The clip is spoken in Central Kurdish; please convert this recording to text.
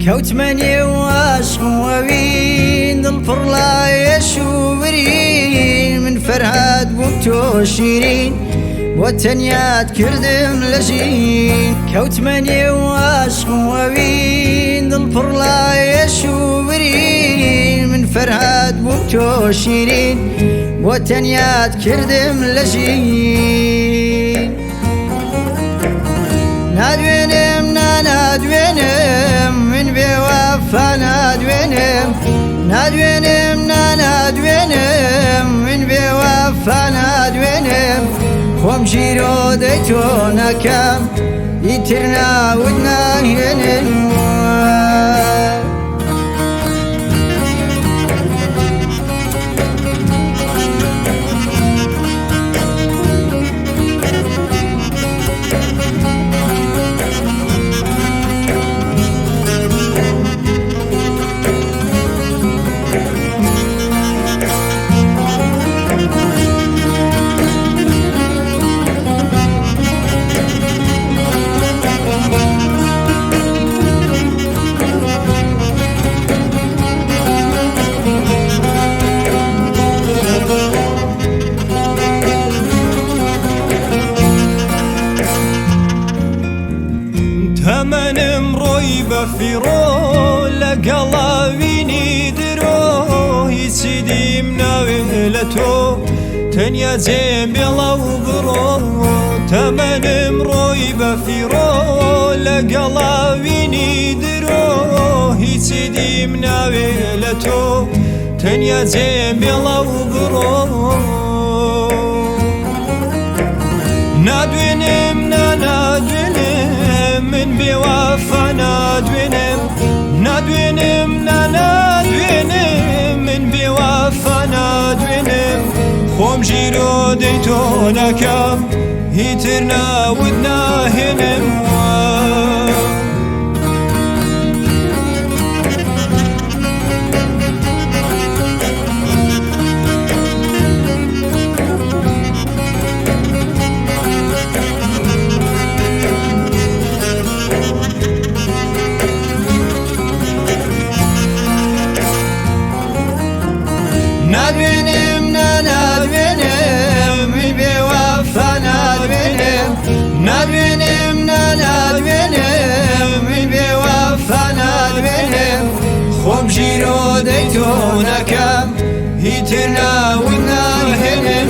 کەوتمە نێو عاشق و ئەوین، دڵ پڕ لە ئێش و برین. من فەرهاد بووم تۆ شیرین، بۆ تەنیات کردم لە ژین. کەوتمە نێو عاشق و ئەوین، دڵ پڕ لە ئێش و برین. من فەرهاد بووم تۆ شیرین، بۆ تەنیات کردم لە ژین. نادوێنم نانادوێنم، من بێوەفا نادوێنم. نادوێنم نانادوێنم، من بێوەفا نادوێنم. خۆم ژیرۆدەی تۆ نەکەم، ئیتر ناوت ناهێنم. تەمەنم ڕۆی بە فیڕۆ لەگەڵاوینی درۆ، هیچی دیم ناوێ لە تۆ، تەنیا جێم بێڵە و بڕۆ. تەمەنم ڕۆی بە فیڕۆ لەگەڵاوینی درۆ، هیچی دیم ناوێ لە تۆ، تەنیا جێم بێڵە و بڕۆ. نادوێنم نانادوێنم، من بێوەفا نادوێنم. نادوێنم نانادوێنم، من بێوەفا نادوێنم. خۆم ژیرۆدەی تۆ نەکەم، هیتر ناوت ناهێنم. نادوێنم نانادوێنم، من بێوەفا نادوێنم. نادوێنم نانادوێنم، من بێوەفا نادوێنم. خۆم ژیرۆدەی تۆ نەکەم، هیتر ناوت ناهێنم.